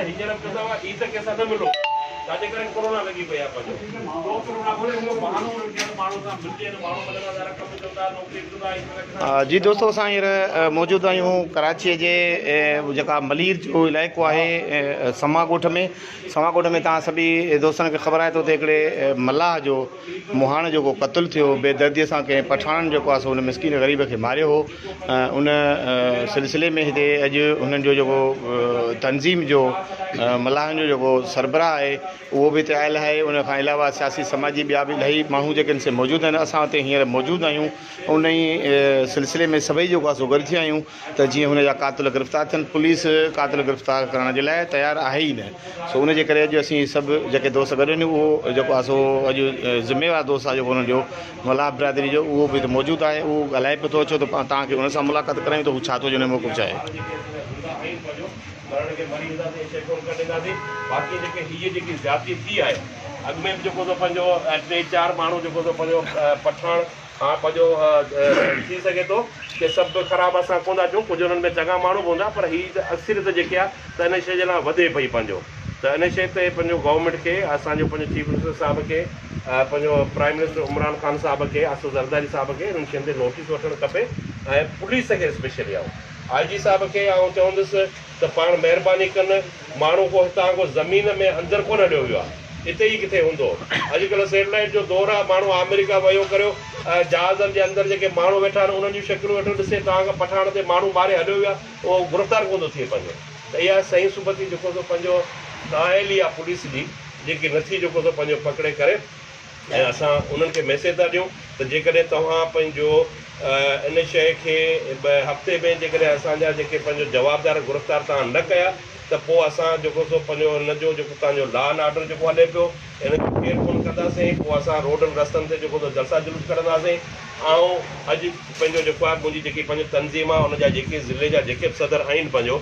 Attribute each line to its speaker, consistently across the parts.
Speaker 1: هينئر به چوندا هئا عيد ڪنهن سان نه ملو ڇا جي ڪري ڪورونا لڳي پئي آهي پنهنجو سو ڪورونا ڪونهي رڳو بهانو هنن کي آهي ماڻهن سان ملجي ته ماڻهو ملندا ته رقم چوندا نوڪري به چوندا
Speaker 2: جي دوستو اسان هينئر موجود آهيون ڪراچي جي جيڪا ملير جو علائقو آهي سما ڳوٺ ۾ سما ڳوٺ ۾ توهان سڀئي دوستن کي خبر آهي ته اتي هڪڙي ملاح جو مهاڻ جيڪو قتل ٿيو بي دردي سان ڪنهن پٺاڻن جيڪو آهي سو ان مسڪين غريب کي ماريو هو ان سلسلي ۾ هتي اڄ هنن جو جيڪو تنظيم جو ملاحن جو جيڪو سربراهه آهي اهو به هتي آيل آهي ان کان علاوه سياسي سماجي ٻيا به الاهي ماڻهو جيڪي آهن سي موجود آهن اسان هتي هينئر موجود آهيون ان ئي سلسلي ۾ سڀئي جيڪو آهي سو گڏ ٿيا آهيون ته جيئن هن جا قاتل گرفتار ٿين پوليس قاتل گرفتار ڪرڻ جي لاء تيار آهي ئي نه سو ان جي ڪري اڄ اسين سڀ جيڪي دوست گڏ آهن اهو جيڪو آهي سو اڄ ذميوار دوست آهي جيڪو انهن جو ملاح برادري جو اهو به هتي موجود آهي اهو ڳالهائي پيو ٿو اچو ته توهان کي ان سان ملاقات ڪرايون ته هو ڇا ٿو چئي ان جو موقف ڇا آهي.
Speaker 1: مرڻ کي مري وينداسين ۽ شيء ڪونه ڪڍنداسين باقي جيڪي هيء جيڪي زيادتي ٿي آهي اڳ ۾ به جيڪو سو پنهنجو ٽي چار ماڻهو جيڪو سو پنهنجو پٺاڻ هاڻ پنهنجو ٿي سگهي ٿو ڪي سڀ خراب اسان ڪونه ٿا چئون ڪجهه انهن ۾ چڱا ماڻهو به هوندا پر هي ته اڪثريت جيڪي آهي ته ان شيء جي لاء وڌي پئي پنهنجو ته ان شيء تي پنهنجو گورنمينٽ کي اسان جو پنهنجو چيف منسٽر صاحب کي پنهنجو پرائم منسٽر عمران خان صاحب کي آصف زرداري صاحب کي انهن شين تي نوٽيس وٺڻ کپي ۽ پوليس کي اسپيشلي آئون آء جي صاحب کي آئون چوندس ته پاڻ مهرباني ڪن ماڻهو ڪو هتان ڪو زمين ۾ اندر ڪونه هليو ويو آهي اتي ئي ڪٿي هوندو اڄڪلهه سيٽلائيٽ جو دور آهي ماڻهو آمريڪا ويو ڪريو جهازن جي اندر جيڪي ماڻهو ويٺا آهن انهن جون شڪليون ويٺو ڏسي توهان کان پٺاڻ تي ماڻهو ماري هليو ويو آهي اهو گرفتار ڪونه ٿو ٿئي پنهنجو ته اها صحيح صبتي جيڪو سو پنهنجو نااهلي آهي پوليس جي جيڪي نٿي جيڪو سو پنهنجو پڪڙي ڪري ۽ اسان انهن کي ميسيج ٿا ڏيون ته جيڪڏهن توهان پنهنجو ان شيء کي هفتي ۾ جيڪڏهن اسان جا جيڪي پنهنجو جوابدار گرفتار توهان نه ڪيا ته پوء اسان جيڪو سو پنهنجو ان جو جيڪو توهان جو لا اينڊ آرڊر جيڪو هلي پيو ان جو ڪير ڪونه ڪنداسين پوء اسان روڊن رستن تي جيڪو سو جلسا جلوس ڪڍنداسين آئون اڄ پنهنجو جيڪو آهي منهنجي جيڪي پنهنجو تنظيم آهي ان جا جيڪي ضلعي جا جيڪي به صدر آهن پنهنجو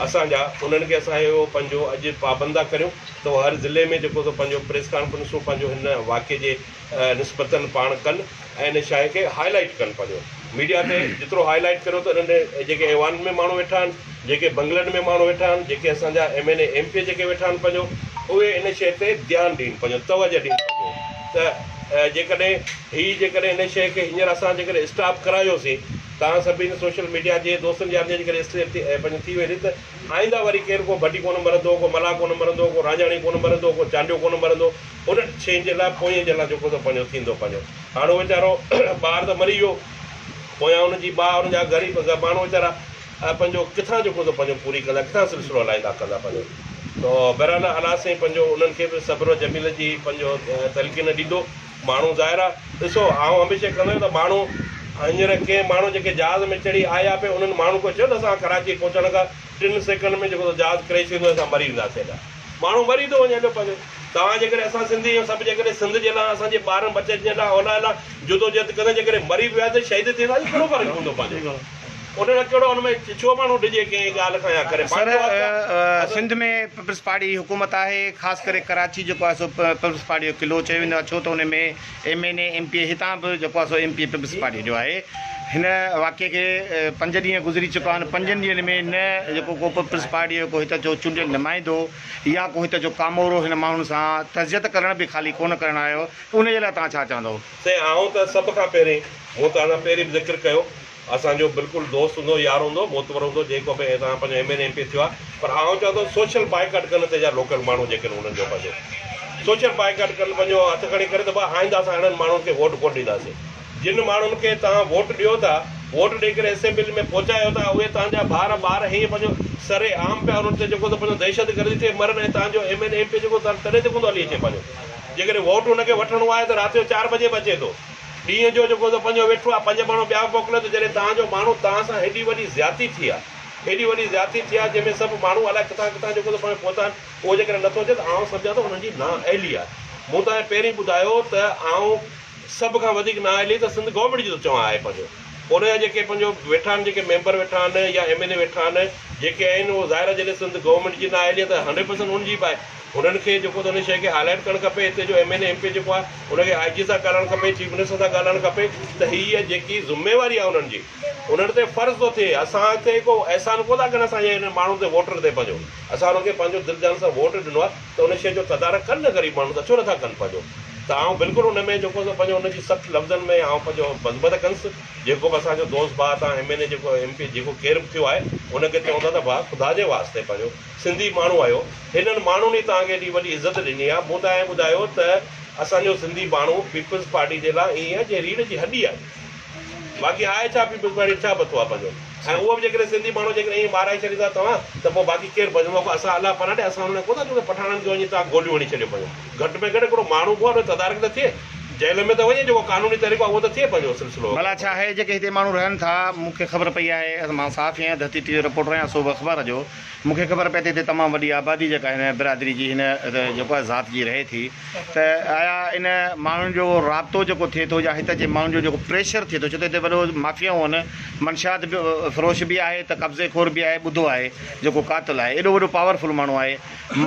Speaker 1: اسان جا انهن کي اسان اهو پنهنجو اڄ پابند ٿا ڪريون ته هو هر ضلعي ۾ جيڪو سو پنهنجو پريس ڪانفرنسون پنهنجو هن واقعي جي نسبتن پاڻ ڪن ۽ ان شيء کي هاء لائيٽ ڪن پنهنجو ميڊيا تي جيترو هاء لائيٽ ڪريو ته انهن جيڪي ايوانن ۾ ماڻهو ويٺا آهن جيڪي بنگلن ۾ ماڻهو ويٺا آهن جيڪي اسان جا ايم اين اي ايم پي اي جيڪي ويٺا آهن پنهنجو اهي ان شيء تي ڌيان ڏين پنهنجو توجه ڏين پنهنجو ته جيڪڏهن هي جيڪڏهن ان شيء کي هينئر اسان جيڪڏهن اسٽاپ ڪرايوسين توهان سڀني سوشل ميڊيا جي دوستن جي جيڪڏهن اسٽيپ ٿي پنهنجو ٿي ويندي ته آئنده وري ڪير ڪو ڀٽي ڪونه مرندو، ڪو ملاح ڪونه مرندو، ڪو رانجهاڻي ڪونه مرندو، ڪو چانڊيو ڪونه مرندو، انهن شين جي لاء پوئين جي لاء جيڪو سو پنهنجو ٿيندو پنهنجو. هاڻ هو ويچارو ٻار ته مري ويو، پويان ان جي ماء ان جا غريب ماڻهو ويچارا پنهنجو ڪٿان جيڪو سو پنهنجو پوري ڪندا، ڪٿان سلسلو هلائيندا ڪندا پنهنجو. تو بهرحال الله سائين پنهنجو انهن کي به صبر و جميل جي پنهنجو تلقين ڏيندو. ماڻهو ظاهر آ ڏسو آئون هميشه ڪندو آهيان ته ماڻهو هينئر ڪنهن ماڻهو جيڪي جهاز ۾ چڙهي آيا پئي انهن ماڻهن کي چيو ته اسان ڪراچي پهچڻ کان ٽن سيڪنڊ ۾ جيڪو جهاز ڪريش ٿيندو اسان مري وينداسين هيڏا ماڻهو مري ٿو وڃي هليو پنهنجو توهان جيڪڏهن اسان سنڌي آهيون سڀ جيڪڏهن سنڌ جي لاء اسان جي ٻارن ٻچن جي لاء اولاد لاء جدوجهد ڪندا جيڪڏهن مري به ويا ته شهيد ٿي وينداسين ڪهڙو فرق پوندو پنهنجو ان لاء ڪهڙو ان ۾ ڇو ماڻهو ڊڄي ڪنهن ڳالهه کان يا ڪري
Speaker 2: سر
Speaker 1: پنهنجو حق آ
Speaker 2: سنڌ ۾ پيپلز پارٽي جي حڪومت آهي خاص ڪري ڪراچي جيڪو آهي سو پيپلز پارٽي جو قلعو چيو ويندو آهي ڇو ته ان ۾ M N A M P A هتان به جيڪو آهي سو ايم پي اي پيپلز پارٽي جو آهي هن واقعي کي پنج ڏينهن گذري چڪا آهن پنجن ڏينهن ۾ نه جيڪو ڪو پيپلز پارٽي جو ڪو هت جو چونڊيل نمائندو يا ڪو هت جو ڪامورو هن ماڻهن سان تعزيت ڪرڻ به خالي ڪونه ڪرڻ آيو ته ان جي لاء توهان ڇا چوندو؟
Speaker 1: سائين آئون ته سڀ کان پهرين مون توهان سان پهرين به ذڪر ڪيو اسان جو بلڪل دوست هوندو يار هوندو معتبر هوندو جيڪو به هتان پنهنجو ايم اين ايم پي ٿيو آهي پر آئون چوان ٿو سوشل بائيڪاٽ ڪن هتي جا لوڪل ماڻهو جيڪي آهن انهن جو پنهنجو سوشل بائيڪاٽ ڪن پنهنجو هٿ کڻي ڪري ته ڀا آئنده اسان اهڙن ماڻهن کي ووٽ ڪونه ڏينداسين جن ماڻهن کي توهان ووٽ ڏيو ٿا ووٽ ڏئي ڪري اسيمبلي ۾ پهچايو ٿا اهي توهان جا ڀار ٻار هيئن پنهنجو سر عام پيا انهن تي جيڪو ته پنهنجو دهشت گردي ٿئي مرن ۽ توهان جو ايم اين ايم پي جيڪو تڏهن ته ڪونه ٿو هلي اچي پنهنجو جيڪڏهن ووٽ هن کي وٺڻو آهي ته رات جو چار بجي به اچي ٿو. ڏينهن جو جيڪو ته پنهنجو ويٺو آهي، پنج ماڻهو ٻيا به موڪليو ته جڏهن توهان جو ماڻهو توهان سان هيڏي وڏي زيادتي ٿي آهي، هيڏي وڏي زيادتي ٿي آهي، جنهن ۾ سڀ ماڻهو الائي ڪٿان ڪٿان جيڪو ته پاڻ پهتا آهن، اهو جيڪڏهن نٿو اچي ته آئون سمجهان ٿو انهن جي نااهلي آهي. مون توهان کي پهرين ٻڌايو ته آئون سڀ کان وڌيڪ نااهلي ته سنڌ گورنمينٽ جي ٿو چوان آهي پنهنجو. ان جا جيڪي پنهنجو ويٺا آهن جيڪي ميمبر ويٺا آهن يا ايم اين اي ويٺا آهن جيڪي آهن اهو ظاهر آهي جڏهن سنڌ گورنمينٽ جي نااهلي آهي ته هنڊريڊ پرسنٽ ان جي به آهي انهن کي جيڪو ته ان شيء کي هائلائيٽ ڪرڻ کپي هتي جو M N A M P A جيڪو آهي ان کي آء جي سان ڳالهائڻ کپي چيف منسٽر سان ڳالهائڻ کپي ته هيء جيڪي ذميواري آهي انهن جي انهن تي فرض ٿو ٿئي اسان تي ڪو احسان ڪو ٿا ڪن اسان جي انهن ماڻهن تي ووٽر تي پنهنجو اسان انهن کي پنهنجو دل جان سان ووٽ ڏنو آهي ته ان شيء جو تدارڪ ڪن نه غريب ماڻهن سان ڇو نٿا ڪن پنهنجو ته آئون بلڪل ان ۾ جيڪو سو پنهنجو ان جي سخت لفظن ۾ آئون پنهنجو مذمت ڪندس جيڪو به اسان جو دوست ڀاء تان ايم اين اي جيڪو ايم پي اي جيڪو ڪير به ٿيو آهي ان کي چوندا ته ڀاء خدا جي واسطي پنهنجو سنڌي ماڻهو آهيو هنن ماڻهن ئي توهان کي ايڏي وڏي عزت ڏني آهي مون توهان کي ٻڌايو ته اسان جو سنڌي ماڻهو پيپلز پارٽي جي لاء ائين آهي جيئن ريڙهه جي هڏي آهي باقي آهي ڇا پيپلز پارٽي ڇا ڀتو آهي پنهنجو ۽ اهو به جيڪڏهن سنڌي ماڻهو جيڪڏهن ائين مارائي ڇڏيندا توهان ته پوء باقي ڪير بچندو اسان الله پناهه ڏي اسان انهن کي ڪونه ٿا چئون ته پٺاڻن کي وڃي توهان گوليون هڻي ڇڏيو پنهنجو گهٽ ۾ گهٽ هڪڙو ماڻهو به آهي تدارڪ ته ٿئي جيل ۾ ته وڃي جيڪو قانوني طريقو آهي اهو ته ٿئي پنهنجو سلسلو.
Speaker 2: ڀلا ڇا آهي جيڪي هتي ماڻهو رهن ٿا مون کي خبر پئي آهي مان صحافي آهيان ڌرتي ٽي وي رپورٽر آهيان صوبه اخبار جو مون کي خبر پئي ته هتي تمام وڏي آبادي جيڪا هن برادري جي هن جيڪو آهي ذات جي رهي ٿي ته آيا ان ماڻهن جو رابطو جيڪو ٿئي ٿو يا هت جي ماڻهن جو جيڪو پريشر ٿئي ٿو ڇو ته هتي وڏو مافيائون آهن منشيات فروش به آهي ته قبضي خور به آهي ٻڌو آهي جيڪو قاتل آهي ايڏو وڏو پاور فل ماڻهو آهي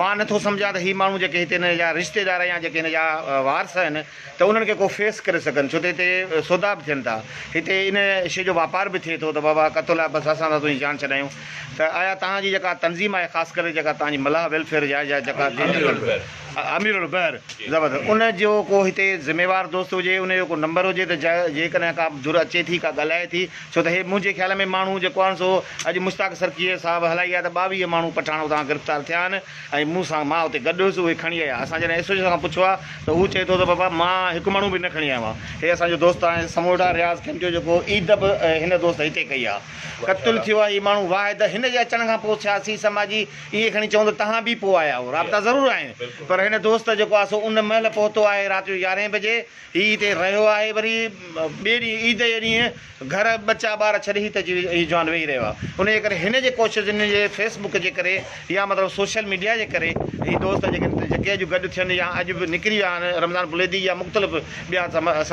Speaker 2: مان نٿو سمجهان ته هي ماڻهو جيڪي هتي هن جا رشتيدار يا جيڪي هن جا وارث آهن ته انهن کي ڪو فيس ڪري سگهن ڇو ته هتي سودا به ٿين ٿا هتي ان شيء جو واپار به ٿئي ٿو ته بابا قتل آهي بس اسان ٿا تنهنجي جان ڇڏايون ته آيا توهان جي جيڪا تنظيم آهي خاص ڪري جيڪا توهان جي ملاح ويلفيئر جي آهي يا جيڪا امير البحر زبردست ان جو ڪو هتي ذميوار دوست هجي ان جو ڪو نمبر هجي ته جيڪڏهن ڪا ڌر اچي ٿي ڪا ڳالهائي ٿي ڇو ته هي منهنجي خيال ۾ ماڻهو جيڪو آهن سو اڄ مشتاق سرڪيء صاحب هلائي آيا ته 22 ماڻهو پٺاڻ اتان گرفتار ٿيا آهن ۽ مون سان مان اتي گڏ هيس اهي کڻي آيا اسان جڏهن ايس او جي کان پڇيو آهي ته هو چئي ٿو ته بابا مان هڪ ماڻهو به نه کڻي آيو آهيان هي اسان جو دوست آهي سموڊا رياض کيمچو جيڪو عيد به هن دوست هتي ڪئي آهي قتل ٿيو آهي هي ماڻهو واحد هن جي اچڻ کان پوء سياسي سماجي ائين کڻي چئون ته توهان به پوء آيا آهيو رابطا ضرور آهن پر هن دوست جيڪو آهي سو ان مهل پهتو آهي رات جو يارهين بجي هي هتي رهيو آهي وري ٻئي ڏينهن عيد جي ڏينهن گهر ٻچا ٻار ڇڏي هت اچي هي جوان ويهي رهيو آهي ان جي ڪري هن جي ڪوشش هن جي فيس بڪ جي ڪري يا مطلب سوشل ميڊيا جي ڪري هي دوست جيڪي جيڪي اڄ گڏ ٿين يا اڄ به نڪري ويا آهن رمضان بليدي يا مختلف ٻيا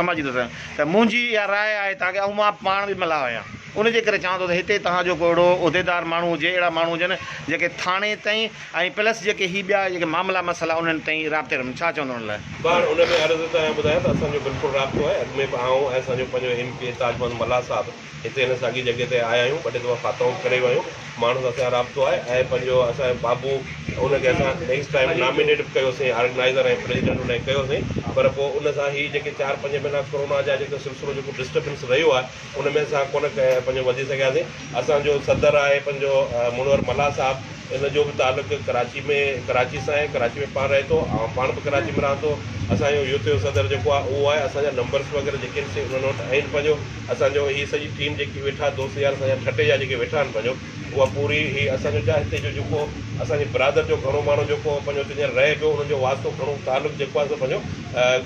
Speaker 2: سماجي دوست ته منهنجي اها راء آهي تان کي ۽ مان پاڻ به ملاح آهيان ان جي ڪري چوان ٿو ته هتي توهان جو ڪو اهڙو عهديدار ماڻهو هجي اهڙا ماڻهو هجن جيڪي ٿاڻي تائين ۽ پلس جيڪي هي ٻيا جيڪي معاملا مسئلا انهن تائين رابطي رهن ڇا چوندو ان لاء.
Speaker 1: بهر ان ۾ عرض توهان ٻڌايان ته اسان جو بلڪل رابطو آهي اڳ ۾ به آئون ۽ اسان جو پنهنجو ايم پي اي تاج محمد ملاح صاحب هتي هن ساڳي جڳهه تي آيا آهيون ٻه ٽي دفعا فاتحون به ڪري ويا آهيون ماڻهن سان اسان جو رابطو آهي ۽ پنهنجو اسان جو بابو ان کي اسان نيڪسٽ ٽائيم نامينيٽ به ڪيوسين آرگنائيزر ۽ پريزيڊنٽ ان کي ڪيوسين پر پوء ان سان هي جيڪي چار پنج مهينا ڪورونا جا جيڪو سلسلو جيڪو ڊسٽربنس رهيو آهي ان ۾ اسان ڪونه پنهنجو وڌي سگهياسين اسان جو صدر آهي پنهنجو منور ملاح صاحب ان جو به تعلق ڪراچي ۾ ڪراچي سان آهي ڪراچي ۾ پاڻ رهي ٿو آئون پاڻ به ڪراچي ۾ رهان ٿو اسان جو يوٿ جو صدر جيڪو آهي اهو آهي اسان جا نمبرس وغيره جيڪي آهن سي انهن وٽ آهن پنهنجو اسان جو هي سڄي ٽيم جيڪي ويٺا دوست يار اسان جا ٺٽي جا جيڪي ويٺا آهن پنهنجو اها پوري هي اسان جو ڇا هتي جو جيڪو اسان جي برادر جو گهڻو ماڻهو جيڪو پنهنجو هتي هينئر رهي پيو انهن جو واسطو گهڻو تعلق جيڪو آهي سو پنهنجو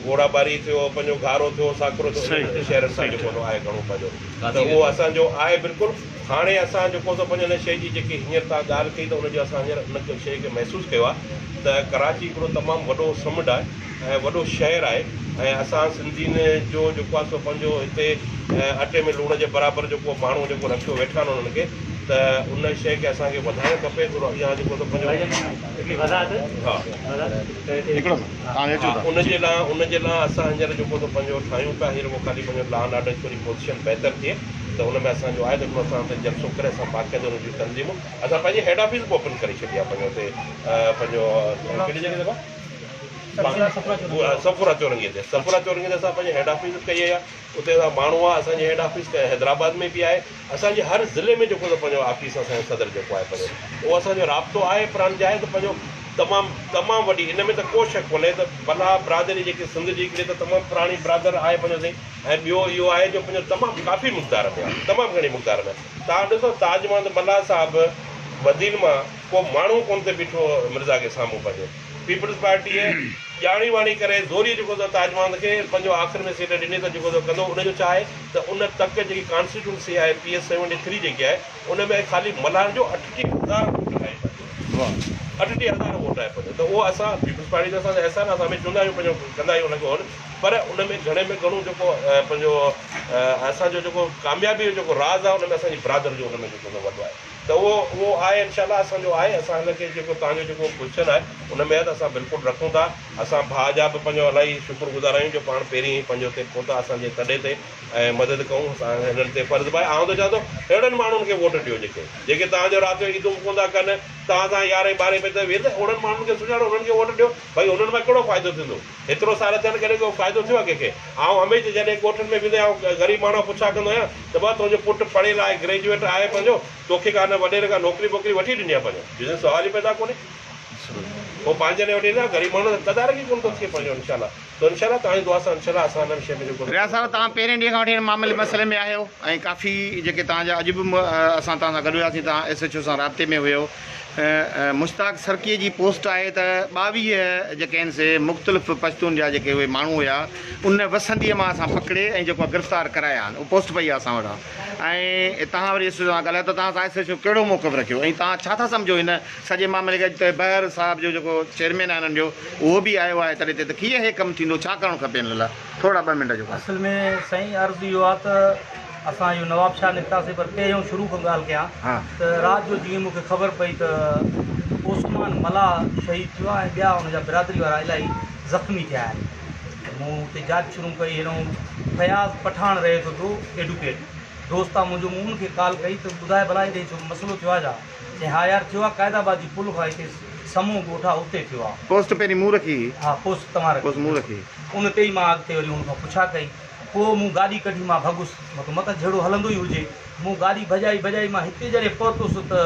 Speaker 1: گهوڙا ٻاري ٿيو پنهنجو گهارو ٿيو ساڪرو ٿيو انهن شهرن سان جيڪو آهي گهڻو پنهنجو ته اهو اسان جو آهي بلڪل هاڻي اسان جيڪو سو پنهنجو ان شيء جي جيڪي هينئر توهان ڳالهه ڪئي ته ان جو اسان هينئر ان شيء کي محسوس ڪيو آهي ته ڪراچي هڪڙو تمام وڏو سمنڊ آهي ۽ وڏو شهر آهي ۽ اسان سنڌين جو جيڪو آهي سو پنهنجو هتي اٽي ۾ لوڻ جي برابر جيڪو ماڻهو جيڪو رکيو ويٺا آهن انهن کي ته ان شيء کي اسان کي وڌائڻ کپي ٿورو اڳيان جيڪو سو پنهنجو ها ان جي لاء ان جي لاء اسان هينئر جيڪو سو پنهنجو ٺاهيون پيا هينئر رڳو خالي پنهنجو لا اينڊ آرڊر جي ٿوري پوزيشن بهتر ٿئي ته ان ۾ اسان جو آهي ته هڪڙو اسان اتي جلسو ڪري اسان باقاعده ان جون تنظيمون اسان پنهنجي هيڊ آفيس به اوپن ڪري ڇڏي آهي پنهنجو اتي پنهنجو ڪهڙي جڳهه تي صفورا چورنگي تي صفورا چورنگي تي اسان پنهنجي هيڊ آفيس به ڪئي آهي اتي اسان ماڻهو آهي اسان جي هيڊ آفيس حيدرآباد ۾ به آهي اسان جي هر ضلعي ۾ جيڪو پنهنجو آفيس اسان جو صدر جيڪو آهي پنهنجو اهو اسان جو رابطو آهي پر هاڻي جاء ته پنهنجو تمام تمام وڏي ان ۾ ته ڪو شڪ ڪونهي ته ملاح برادري جيڪي سنڌ جي هڪڙي ته تمام پراڻي برادر آهي پنهنجو سائين ۽ ٻيو اهو آهي جو پنهنجو تمام ڪافي مقدار ۾ آهي تمام گهڻي مقدار ۾ آهي توهان ڏسو تاج محمد ملاح صاحب بدين مان ڪو ماڻهو ڪونه ٿي بيٺو مرزا کي سامهون پنهنجو پيپلز پارٽيء ڄاڻي واڻي ڪري زوريء جيڪو سو تاج محمد کي پنهنجو آخر ۾ سيٽ ڏني ته جيڪو سو ڪندو ان جو ڇا آهي ته ان تڪ جيڪي ڪانسٽيٽوئنسي آهي پي ايس 73 جيڪي آهي ان ۾ خالي ملاحن جو 38000 ووٽ آهي پنهنجو. 38 هزار ووٽ آهي پنهنجو ته اهو اسان پيپلز پارٽي جو اسان تي احسان آهي اسان هميشه چوندا آهيون پنهنجو ڪندا آهيون ان کي هول پر ان ۾ گهڻي ۾ گهڻو جيڪو پنهنجو اسان جو جيڪو ڪاميابي جو جيڪو راز آهي ان ۾ اسان جي برادر جو ان ۾ جيڪو وڏو آهي ته اهو اهو آهي انشاء الله اسان جو آهي اسان هن کي جيڪو توهان جو جيڪو ڪوئسچن آهي ان ۾ آهي ته اسان بلڪل رکون ٿا اسان ڀاء جا به پنهنجو الاهي شڪر گذار آهيون جو پاڻ پهرين ئي پنهنجو اتي پهتا اسان جي تڏي تي ۽ مدد ڪئون اسان هنن تي فرض به آهي آئون ته چوان ٿو اهڙن ماڻهن کي ووٽ ڏيو جيڪي جيڪي توهان جو رات جو عيدون به ڪونه ٿا ڪن توهان سان يارهين ٻارهين بجي تائين ويهن ته اهڙن ماڻهن کي سڃاڻو انهن کي ووٽ ڏيو ڀئي انهن مان ڪهڙو فائدو ٿيندو هيترو سال ٿيا آهن ڪڏهن ڪو فائدو ٿيو آهي ڪنهن کي؟ آئون هميشه جڏهن ڳوٺن ۾ ويندو آهيان غريب ماڻهو کان پڇا ڪندو آهيان ته بابا تنهنجو پٽ پڙهيل آهي گريجوئيٽ آهي پنهنجو توکي ڪا هن وڏيري ڪا نوڪري ٻوڪري وٺي ڏني آهي پنهنجو جنهن جو سوال ئي پيدا ڪونهي هو پنهنجي لاء وٺي ڏيندا غريب ماڻهو ته تدارڪ ئي ڪونه ٿو ٿئي پنهنجو انشاء الله ته انشاء الله توهان جي دعا سان انشاء الله اسان هن شيء ۾ جيڪو
Speaker 2: رياض صاحب توهان پهرين ڏينهن کان وٺي هن معاملي مسئلي ۾ آهيو ۽ ڪافي جيڪي توهان جا اڄ به اسان توهان سان گڏ هياسين توهان ايس ايڇ او سان رابطي ۾ هيو مشتاق سرڪيء جي پوسٽ آهي ته 22 جيڪي آهن سي مختلف پشتون جا جيڪي اهي ماڻهو هيا ان وسنديء مان اسان پڪڙي ۽ جيڪو آهي گرفتار ڪرايا آهن اهو پوسٽ پئي آهي اسان وٽ ۽ توهان وري ايس ايڇ او سان ڳالهايو ته توهان سان ايس ايڇ او ڪهڙو موقف رکيو ۽ توهان ڇا ٿا سمجهو هن سڄي معاملي کي اڄ ته بحر صاحب جو جيڪو چيئرمين آهي انهن جو اهو به آيو آهي تڏهن ته ڪيئن هي ڪم ٿيندو ڇا ڪرڻ کپي هن لاء ٿورڙا ٻه منٽ جو
Speaker 3: اصل ۾ سائين عرض اهو آهي ته اسان اهو نواب شاهه نڪتاسين پر پهريون شروع کان ڳالهه ڪيان ته رات جو جيئن مون کي خبر پئي ته عثمان ملاح شهيد ٿيو آهي ۽ ٻيا ان جا برادري وارا الاهي زخمي ٿيا آهن ته مون اتي جاچ شروع ڪئي هيڏانهن فياض پٺاڻ رهي ٿو پيو ايڊوڪيٽ دوست آهي منهنجو مون ان کي ڪال ڪئي ته ٻڌاء ڀلا هيڏي ڇو مسئلو ٿيو آهي ڇا چيائين ها يار ٿيو آهي قائد آباد جي پل کان هتي سمون ڳوٺ آهي اتي ٿيو آهي.
Speaker 2: پوسٽ پهرين مون رکي هئي.
Speaker 3: ها پوسٽ توهان رکي
Speaker 2: پوسٽ مون رکي هئي.
Speaker 3: ان تي ئي مان اڳتي وري ان کان پڇا ڪئي. پوء مون گاڏي ڪڍي مان ڀڳس. متو متان جهيڙو هلندو ئي هجي. مون گاڏي ڀڄائي ڀڄائي مان هتي جڏهن پهتس ته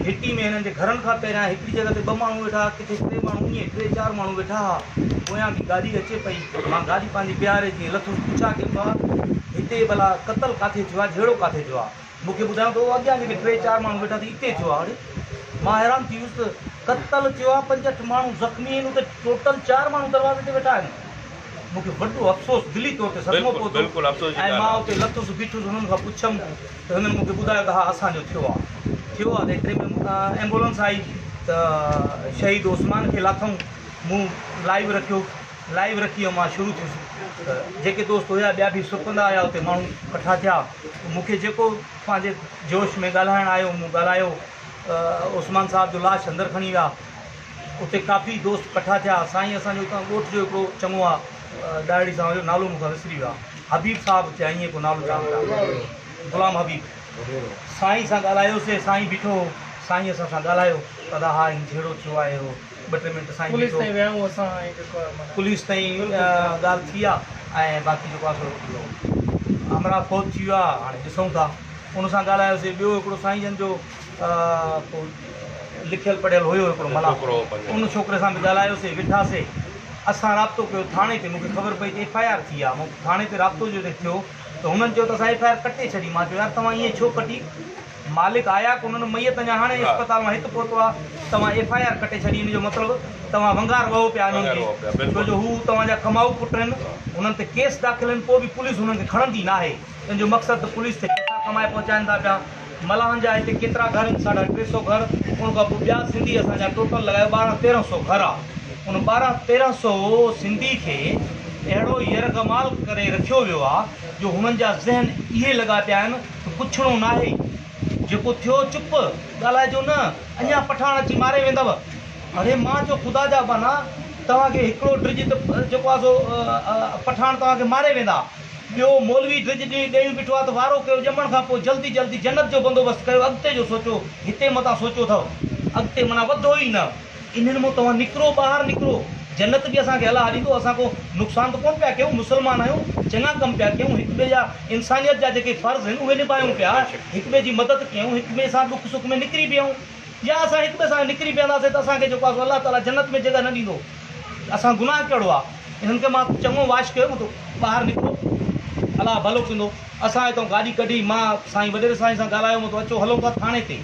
Speaker 3: گهٽي ۾ هنن جي گهرن کان پهريان هڪڙي جڳهه تي ٻه ماڻهو ويٺا ها، ڪٿي ٽي ماڻهو ائين ٽي چار ماڻهو ويٺا ها. پويان به گاڏي اچي پئي. مان گاڏي پنهنجي بيهاري جيئن لٿس پڇا ڪيم ڀاء هتي ڀلا قتل ڪاٿي ٿيو آهي جهيڙو ڪاٿي ٿيو آهي؟ مون کي ٻڌايو ته اهو اڳيان جيڪي ٽي چار ماڻهو ويٺا ٿي اتي ٿيو آهي. اڙي مان حيران ٿي ويس ته قتل ٿيو آهي پنج اٺ ماڻهو زخمي آهن اتي ٽوٽل چار ماڻهو دروازي تي ويٺا آهن. مون کي وڏو افسوس دلي طور تي صدمو پهتو ۽ مان اتي لٿس بيٺس هنن کان پڇيم ته هنن مون کي ٻڌايو ته ها اسان جو ٿيو آهي ٿيو آهي ته ايتري ۾ ايمبولنس آئي ته شهيد عثمان کي لاٿئون مون لائيو رکيو لائيو رکي ۽ مان شروع ٿيس ته جيڪي دوست هيا ٻيا به سرڪندا آيا اتي ماڻهو ڪٺا ٿيا مون کي جيڪو پنهنجي جوش ۾ ڳالهائڻ آيو مون ڳالهايو عثمان صاحب جو لاش اندر کڻي ويا اتي ڪافي دوست ڪٺا ٿيا سائين اسان جو اتان ڳوٺ جو هڪڙو چڱو آ ڏاهڙي صاحب جو نالو مون کان وسري ويو آ حبيب صاحب چيا ائين ڪو نالو چون پيا غلام حبيب سائين سان ڳالهايوسي سائين بيٺو هو سائين اسان سان ڳالهايو ته ادا ها هي جهيڙو ٿيو آهي هو ٻه ٽي منٽ سائين
Speaker 4: پوليس
Speaker 3: بيٺو
Speaker 4: تائين ويا آهيون اسان ۽ جيڪو آهي معنيٰ
Speaker 3: پوليس تائين ڳالهه ٿي آ ۽ باقي جيڪو آ سو همراهه فوت ٿي ويو آ هاڻي ڏسون ٿا ان سان ڳالهايوسي ٻيو هڪڙو سائين جن جو ڪو لکيل پڙهيل هيو هڪڙو ملاح ان ڇوڪري سان به ڳالهايوسي ويٺاسي اسان رابطو ڪيو ٿاڻي تي مونکي خبر پئي ته ايف I R ٿي آ مون ٿاڻي تي رابطو جو ٿيو ته هنن چيو ته اسان ايف I R ڪٽي ڇڏي مان چيو يار توهان ائين ڇو ڪٽي مالڪ آيا ڪونهن ميت اڃا هاڻي اسپتال مان هت پهتو آ توهان ايف I R ڪٽي ڇڏي ان جو مطلب توهان ونگار وهو پيا انهن کي ڇو جو هو توهان جا ڪمائو پٽ آهن انهن تي ڪيس داخل آهن پوء به پوليس انهن کي کڻندي ناهي ان جو مقصد ته پوليس تي پئسا ڪمائي پهچائن ٿا پيا ملاحن جا هتي ڪيترا گهر آهن ساڍا ٽي سو گهر ان کان پوء ٻيا سنڌي اسان جا ٽوٽل لڳايو ٻارهن تيرهن سو گهر آ ان ٻارهن تيرهن سو سنڌي کي اهڙو يرغمال ڪري رکيو ويو آ جو هنن جا ذهن اهي لڳا پيا آهن ته پڇڻو ناهي جيڪو ٿيو چپ ڳالهائجو نه اڃا پٺاڻ اچي ماري ويندؤ اڙي مان چيو خدا جا ٻانها توهان کي هڪڙو ڊڄ ته جيڪو آ سو پٺاڻ توهان کي ماري ويندا ٻيو مولوي ڊڄ ڏيون بيٺو آ ته وارو ڪيو ڄمڻ کان پوء جلدي جلدي جنت جو بندوبست ڪيو اڳتي جو سوچو هتي متان سوچو اٿئو اڳتي معنيٰ وڌو ئي نه انهن مان توهان نڪرو ٻاهر نڪرو جنت به اسان کي الله ڏيندو اسان ڪو نقصان ته ڪونه پيا ڪيون مسلمان آهيون چڱا ڪم پيا ڪيون هڪ ٻئي جا انسانيت جا جيڪي فرض آهن اهي نڀايون پيا هڪ ٻئي جي مدد ڪيون هڪ ٻئي سان ڏک سک ۾ نڪري پيون يا اسان هڪ ٻئي سان نڪري پينداسين ته اسان کي جيڪو آهي سو الله تعالي جنت ۾ جڳهه نه ڏيندو اسان گناهه ڪهڙو آهي انهن کي مان چڱو واش ڪيو متو ٻاهر نڪرو الله ڀلو ڪندو اسان هتان گاڏي ڪڍي مان سائين وڏيري سائين سان ڳالهايو متو اچو هلون ٿا ٿاڻي تي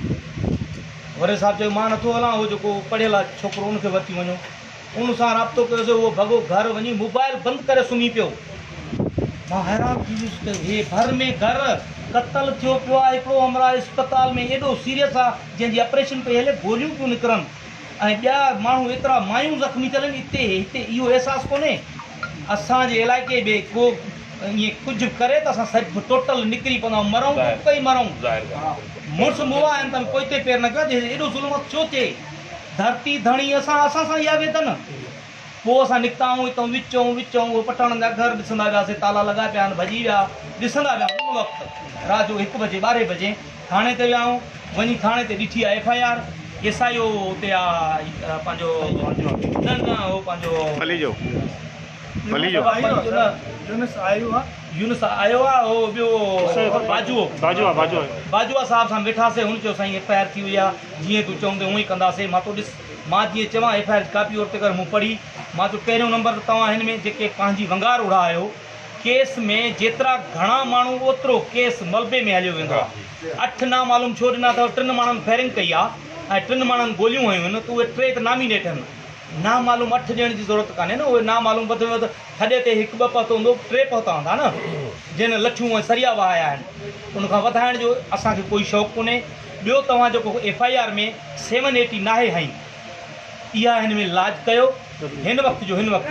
Speaker 3: وڏيري صاحب چيو مان نٿو هلان اهو جيڪو پڙهيل آهي ڇوڪرو ان کي وٺي وڃو ان سان رابطو ڪيوسي اهو ڀڳو گهر وڃي موبائل بند ڪري سمهي پيو مان حيران ٿي ويس ته هي ڀر ۾ گهر قتل ٿيو پيو آهي هڪڙو همراهه اسپتال ۾ ايڏو سيريس آهي جنهن جي آپريشن پئي هلي گوليون پيون نڪرن. ۽ ٻيا ماڻهو ايترا مايون زخمي ٿيل آهن اتي هتي اهو احساس ڪونهي اسان جي علائقي ۾ ڪو ائين ڪجهه ڪري ته اسان سڀ ٽوٽل نڪري پوندا مرون ته اتي ئي مرون مڙس مئا آهن ته به پوئتي پير نه ڪيو آهي ايڏو ظلم ڇو ٿئي ڌرتي ڌڻي اسان اسان سان اها ويڌن پوء اسان نڪتا آهيون اتئون وچئون وچئون اهي پٺاڻن جا گهر ڏسندا وياسين تالا لڳا پيا آهن ڀڄي ويا ڏسندا ويا ان وقت رات جو هڪ بجي ٻارهين بجي ٿاڻي تي ويا آهيون وڃي ٿاڻي تي ڏٺي آ F I R S I O اتي آ پنهنجو نه نه هو پنهنجو
Speaker 2: پليجو پليجو
Speaker 4: يونس آيو آ
Speaker 3: يونس آيو آ هو ٻيو باجوو
Speaker 5: باجوا باجوا
Speaker 3: باجوا صاحب سان ويٺاسي هن چيو سائين ايف I R ٿي وئي آ جيئن تون چوندين اونئين ڪنداسي مان تو ڏس مان جيئن چوان ايف I R جي ڪاپي اورتي ڪر مون پڙهي مان چيو پهريون نمبر ته توهان هن ۾ جيڪي پنهنجي ونگار اڙها آهيو ڪيس ۾ جيترا گهڻا ماڻهو اوترو ڪيس ملبي ۾ هليو ويندو آهي اٺ نامعلوم ڇو ڏنا اٿو ٽن ماڻهن فائرنگ ڪئي آهي ۽ ٽن ماڻهن گوليون هنيون آهن ته اهي ٽي ته نامينيٽ آهن نامعلوم اٺ ڏيڻ جي ضرورت ڪانهي نه اهي نامعلوم وڌ ۾ وڌ کڏي تي هڪ ٻه پهتو هوندو ٽي پهتا هوندا نه جنهن لٺيون ۽ سريا وهايا آهن ان کان وڌائڻ جو اسان کي ڪوئي شوق ڪونهي ٻيو توهان جيڪو F I R ۾ seven eighty ناهي هنئي اها هن ۾ لاج ڪيو هن وقت جو هن وقت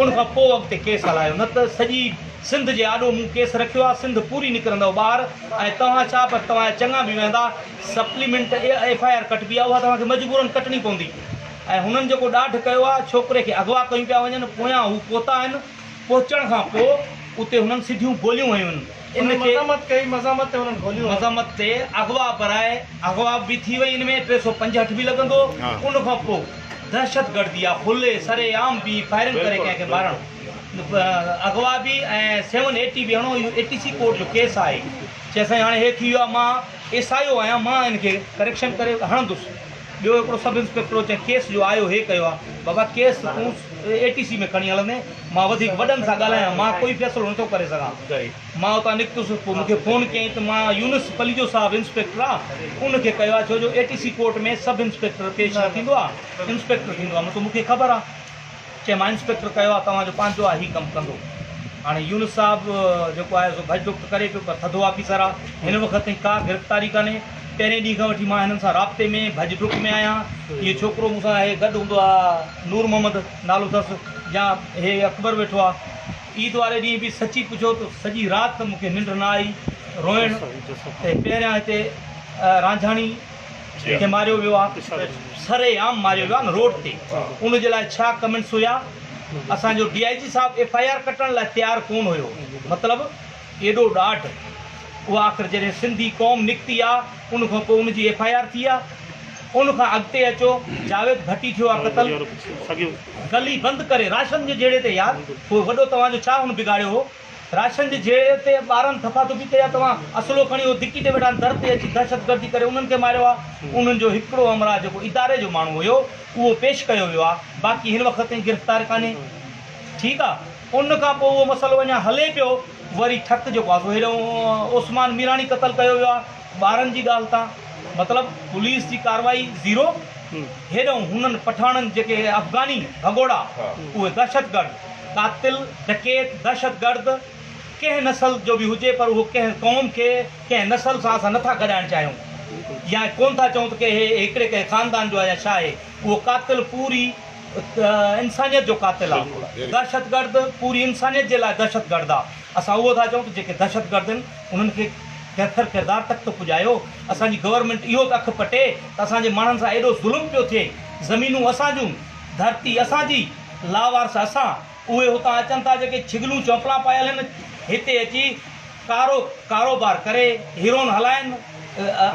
Speaker 3: ان کان پوء اڳتي ڪيس هلايو نه ته سڄي سنڌ جي آڏو مون ڪيس رکيو آهي سنڌ پوري نڪرندؤ ٻاهر ۽ توهان ڇا پر توهان جا چڱا به ويهندا سپليمينٽ ايف I R ڪٽبي آهي اها توهان کي مجبورن ڪٽڻي پوندي ۽ هنن جيڪو ڏاڍ ڪيو آهي ڇوڪري کي اغوا ڪيون پيا وڃن پويان هو پهتا آهن پهچڻ کان پوء اتي هنن سڌيون گوليون هنيون آهن ان کي
Speaker 4: مزاحمت ڪئي مزاحمت تي انهن گوليون هنيون.
Speaker 3: مزاحمت تي اغوا برائي اغوا به ٿي وئي ان ۾ 365 به لڳندو ان کان پوء دهشتگردي آ کلي سري عام به فائرنگ ڪري ڪنهن کي مارڻ اغوا به ۽ سيون ايٽي به هڻو اهو اي ٽي سي ڪورٽ جو ڪيس آهي چي سائين هاڻي هي ٿي ويو آ مان ايس I او آهيان مان ان کي ڪريڪشن ڪري هڻندس ٻيو هڪڙو سب انسپيڪٽر هو چي ڪيس جو آيو هي ڪيو آ بابا ڪيس تون اي ٽي سي ۾ کڻي هلندين مان وڌيڪ وڏن سان ڳالهايان مان ڪوئي فيصلو نٿو ڪري سگهان. مان اتان نڪتس پوء مون کي فون ڪيائين ته مان يونس پليجو صاحب انسپيڪٽر آ ان کي ڪيو آ ڇو جو A T C court ۾ sub inspector پيش نه ٿيندو آ انسپيڪٽر ٿيندو آ مون کي خبر آ چيائين مان انسپيڪٽر ڪيو آ توهان جو پنهنجو آ هي ڪم ڪندو هاڻي يونس صاحب جيڪو آهي سو ڀڄ ڊڪ ته ڪري پيو پر ٿڌو آفيسر آ هن وقت تائين ڪا گرفتاري ڪانهي پهرين ڏينهن کان وٺي مان هنن سان رابطي ۾ ڀڄ ڊڪ ۾ آهيان هيء ڇوڪرو مون سان آهي گڏ هوندو آ نور محمد نالو اٿس يا هي اڪبر ويٺو آ. عيد واري ڏينهن به سچي پڇو ته سڄي رات مون کي ننڊ نه آئي. روئڻ ته پهريان هتي رانجهاڻي کي ماريو ويو آ، سري عام ماريو ويو آ نه روڊ تي، ان جي لاء ڇا ڪمينٽس هيا. اسان جو ڊي I جي صاحب ايف I R ڪٽڻ لاء تيار ڪون هيو. مطلب ايڏو ڏاڍ. اها آخر جڏهن سنڌي قوم نڪتي آ ان کان پوء ان جي ايف I R ٿي آ. ان کان اڳتي اچو جاويد ڀٽي ٿيو آ قتل. گلي بند ڪري راشن جي جهيڙي تي يار پوء وڏو توهان جو ڇا هن بگاڙيو هو راشن جي جهيڙي تي ٻارن ٿڦا ٿڦي ڪئي آ توهان اسلحو کڻي هو ڌڪي تي ويٺا آهن در تي اچي دهشتگردي ڪري انهن کي ماريو آ انهن جو هڪڙو همراهه جيڪو اداري جو ماڻهو هيو اهو پيش ڪيو ويو آ باقي هن وقت تائين گرفتار ڪانهي ٺيڪ آ ان کان پوء اهو مسئلو اڃا هلي پيو وري ٺڪ جيڪو آ سو هيڏانهن عثمان ميراڻي قتل ڪيو ويو آ ٻارن جي ڳالهه تان مطلب پوليس جي ڪارروائي زيرو هيڏانهن هنن پٺاڻن جيڪي افغاني ڀڳوڙا اهي دهشتگرد قاتل ڊڪيت دهشتگرد ڪنهن نسل جو به هجي پر اهو ڪنهن قوم کي ڪنهن نسل سان اسان نٿا گڏائڻ چاهيون يا ڪون ٿا چئون ته ڪي هي هڪڙي ڪنهن خاندان جو آهي يا ڇا آهي اهو قاتل پوري انسانيت جو قاتل آهي دهشتگرد پوري انسانيت جي لاء دهشتگرد آهي اسان اهو ٿا چئون ته جيڪي دهشتگرد آهن انهن کي ڪيفر ڪردار تڪ ته پڄايو، اسان جي گورنمينٽ اهو ته اک پٽي ته اسان جي ماڻهن سان ايڏو ظلم پيو ٿئي، زمينون اسان جون، ڌرتي اسان جي، لاوارث اسان، اهي هتان اچن ٿا جيڪي ڇڳلون چونپلان پايل هن، هتي اچي ڪارو ڪاروبار ڪري، هيرون هلائن،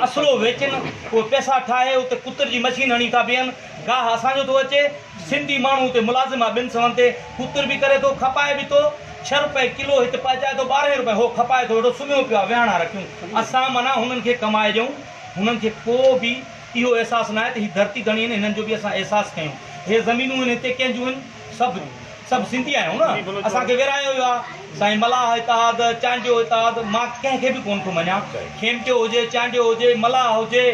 Speaker 3: اسلحو ويچن، اهي پئسا ٺاهي اتي ڪتر جي مشين هڻي ٿا بيهن، گاهه اسان جو ٿو اچي، سنڌي ماڻهو اتي ملازم آ ٻن سون تي، ڪتر به ڪري ٿو، کپائي به ٿو، ڇهه روپيه ڪلو هت پهچائي ٿو ٻارهين روپيه هو کپائي ٿو ويٺو سمهيو پيو آ ويهاڻا رکيون اسان معنيٰ هنن کي ڪمائي ڏيون هنن کي ڪو به اهو احساس ناهي ته هي ڌرتي ڌڻي آهن هنن جو به اسان احساس ڪيون هي زمينون آهن هتي ڪنهن جون آهن سڀ سڀ سنڌي آهيون نه اسان کي ورهايو ويو آ سائين ملاح اتحاد چانڊيو اتحاد مان ڪنهن کي به ڪونه ٿو مڃان کيمٽيو هجي چانڊيو هجي ملاح هجي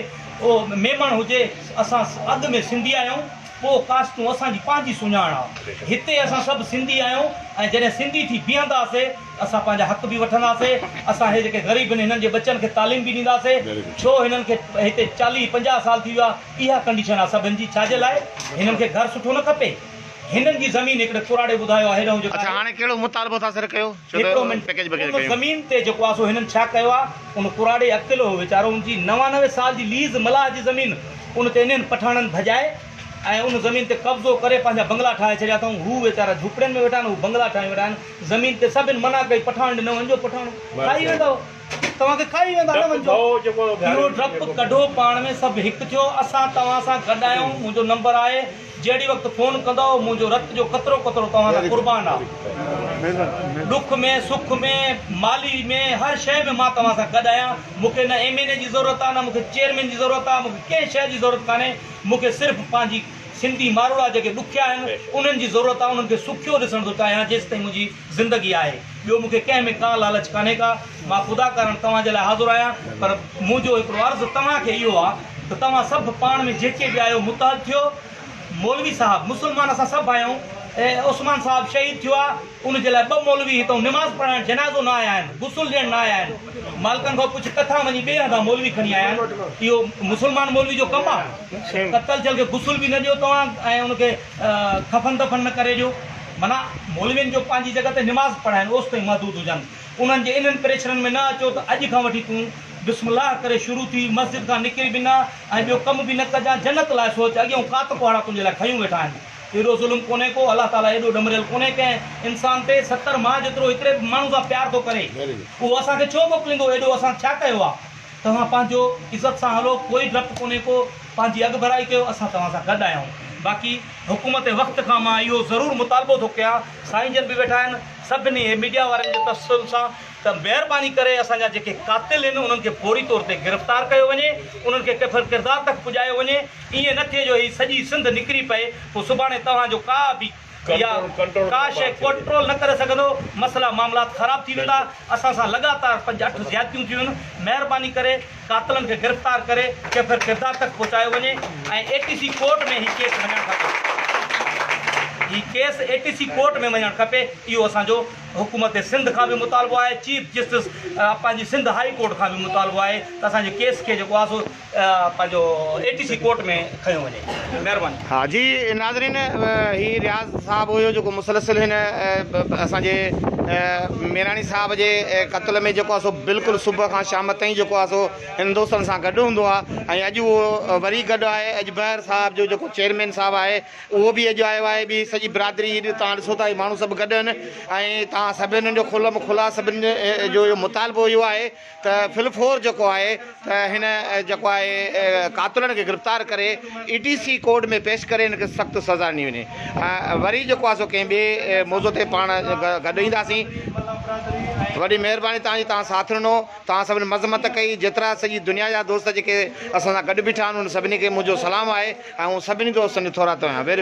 Speaker 3: او ميمڻ هجي اسان اڳ ۾ سنڌي آهيون. پوء ڪاسٽون اسان جي پنهنجي سڃاڻ آ. هتي اسان سڀ سنڌي آهيون ۽ جڏهن سنڌي ٿي بيهنداسي اسان پنهنجا حق به وٺنداسي. اسان هي جيڪي غريب آهن هنن جي ٻچن کي تعليم به ڏينداسي. ڇو هنن کي هتي 40 50 سال ٿي ويا اها ڪنڊيشن آ سڀن جي ڇا جي لاء هنن کي گهر سٺو نه کپي. هنن جي زمين هڪڙي ڪراڙي ٻڌايو آ هيڏانهن جيڪا
Speaker 2: اڇا
Speaker 3: آهي.
Speaker 2: هاڻي ڪهڙو مطالبو ٿا سر ڪيو ڇو ته
Speaker 3: هڪڙو منٽ
Speaker 2: پيڪيج وغيره
Speaker 3: ان
Speaker 2: ڪيون.
Speaker 3: زمين تي جيڪو آ سو هنن ڇا ڪيو آ ان ڪراڙي اڪيلو هو ويچارو ان جي 99 سال جي ليز ملاح جي زمين ان تي انهن پٺاڻن ڀڄائي ۽ ان زمين تي قبضو ڪري پنهنجا بنگلا ٺاهي ڇڏيا اٿئون هو ويچارا جهوپڙين ۾ ويٺا آهن هو بنگلا ٺاهي ويٺا آهن زمين تي سڀن منع ڪئي پٺاڻ ڏي نه وڃجو پٺاڻ کائي ويندو توهان کي کائي ويندا نه وڃجو اهو ڊپ ڪڍو پاڻ ۾ سڀ هڪ ٿيو اسان توهان سان گڏ آهيون منهنجو نمبر آهي جهڙي وقت فون ڪندؤ منهنجو رت جو قطرو قطرو توهان لاء قربان آ. ڏک ۾ سک ۾ مالي ۾ هر شيء ۾ مان توهان سان گڏ آهيان. مون کي نه ايم اين اي جي ضرورت آ نه مون کي چيئرمين جي ضرورت آ مون کي ڪنهن شيء جي ضرورت ڪانهي. مون کي صرف پنهنجي سنڌي ماروئڙا جيڪي ڏکيا آهن انهن جي ضرورت آ انهن کي سکيو ڏسڻ ٿو چاهيان جيستائين منهنجي زندگي آهي. ٻيو مون کي ڪنهن ۾ ڪا لالچ ڪانهي ڪا. مان خدا ڪارڻ توهان جي لاء حاضر آهيان پر منهنجو هڪڙو عرض توهان کي اهو آ ته توهان سڀ پاڻ ۾ جيڪي به آهيو متحد ٿيو. مولوي صاحب مسلمان اسان سڀ آهيون عثمان صاحب شهيد ٿيو آ ان جي لاء ٻه مولوي هتئون نماز پڙهائڻ جنازو نه آيا آهن غسل ڏيڻ نه آيا آهن مالڪن کان پڇ ڪٿان وڃي ٻئي هنڌان مولوي کڻي آيا آهن اهو مسلمان مولوي جو ڪم آ قتل ٿيل کي غسل به نه ڏيو توهان ۽ ان کي کفن دفن نه ڪري ڏيو معنيٰ مولوين جو پنهنجي جڳهه تي نماز پڙهائن اوستائين محدود هجن انهن جي انهن پريشرن ۾ نه اچو ته اڄ کان وٺي تون بسم الله ڪري شروع ٿي مسجد کان نڪري به نه ۽ ٻيو ڪم به نه ڪجان جنت لاء سوچ اڳيئون ڪات ڪهاڙا تنهنجي لاء کنيون ويٺا آهن ايڏو ظلم ڪونهي ڪو الله تعالي ايڏو ڏمريل ڪونهي ڪنهن انسان تي 70 مان جيترو هڪڙي به ماڻهو سان پيار ٿو ڪري اهو اسان کي ڇو موڪليندو ايڏو اسان ڇا ڪيو آهي توهان پنهنجو عزت سان هلو ڪوئي ڊپ ڪونهي ڪو پنهنجي اڳڀرائي ڪيو اسان توهان سان گڏ آهيون باقي حڪومت وقت کان مان اهو ضرور مطالبو ٿو ڪيان سائين جن به ويٺا آهن سڀني هي ميڊيا وارن جي تسلسل سان ته مهرباني ڪري اسان جا جيڪي قاتل آهن انهن کي فوري طور تي گرفتار ڪيو وڃي انهن کي ڪيفر ڪردار تڪ پڄايو وڃي ائين نه ٿئي جو هي سڄي سنڌ نڪري پئي پوء سڀاڻي توهان جو ڪا به يا ڪا شيء ڪنٽرول نه ڪري سگهندو مسئلا معاملات خراب ٿي ويندا اسان سان لڳاتار پنج اٺ زيادتيون ٿيون آهن مهرباني ڪري قاتلن کي گرفتار ڪري ڪيفر ڪردار تڪ پهچايو وڃي ۽ اي ٽي سي ڪورٽ ۾ هي ڪيس وڃڻ کپي هي ڪيس اي ٽي سي ڪورٽ ۾ وڃڻ کپي اهو اسان جو حڪومت سنڌ کان به مطالبو آهي چيف جسٽس پنهنجي سنڌ هائي ڪورٽ کان به مطالبو آهي ته اسان جي ڪيس کي جيڪو آهي سو پنهنجو اي ٽي سي ڪورٽ ۾ کنيو وڃي مهرباني.
Speaker 2: ها جي ناظرين هي رياض صاحب هيو جيڪو مسلسل هن اسان جي ميراڻي صاحب جي قتل ۾ جيڪو آهي سو بلڪل صبح کان شام تائين جيڪو آهي سو هن دوستن سان گڏ هوندو آهي ۽ اڄ اهو وري گڏ آهي اڄ بحر صاحب جو جيڪو چيئرمين صاحب آهي اهو به اڄ آيو آهي ٻي سڄي برادري هيڏي توهان ڏسو ٿا هي ماڻهو سڀ گڏ آهن ۽ توهان سڀني جو کلم کلا سڀني جو اهو مطالبو اهو آهي ته فل فور جيڪو آهي ته هن جيڪو آهي قاتلن کي گرفتار ڪري اي ٽي سي ڪورٽ ۾ پيش ڪري هن کي سخت سزا ڏني وڃي وري جيڪو آهي سو ڪنهن ٻئي موضوع تي پاڻ گڏ اينداسين وڏي مهرباني توهان جي توهان ساٿ ڏنو. توهان سڀني مذمت ڪئي، جيترا سڄي دنيا جا دوست جيڪي اسان سان گڏ بيٺا آهن انهن سڀني کي منهنجو سلام آهي ۽ آئون سڀني دوستن جو ٿورائتو آهيان. Very good.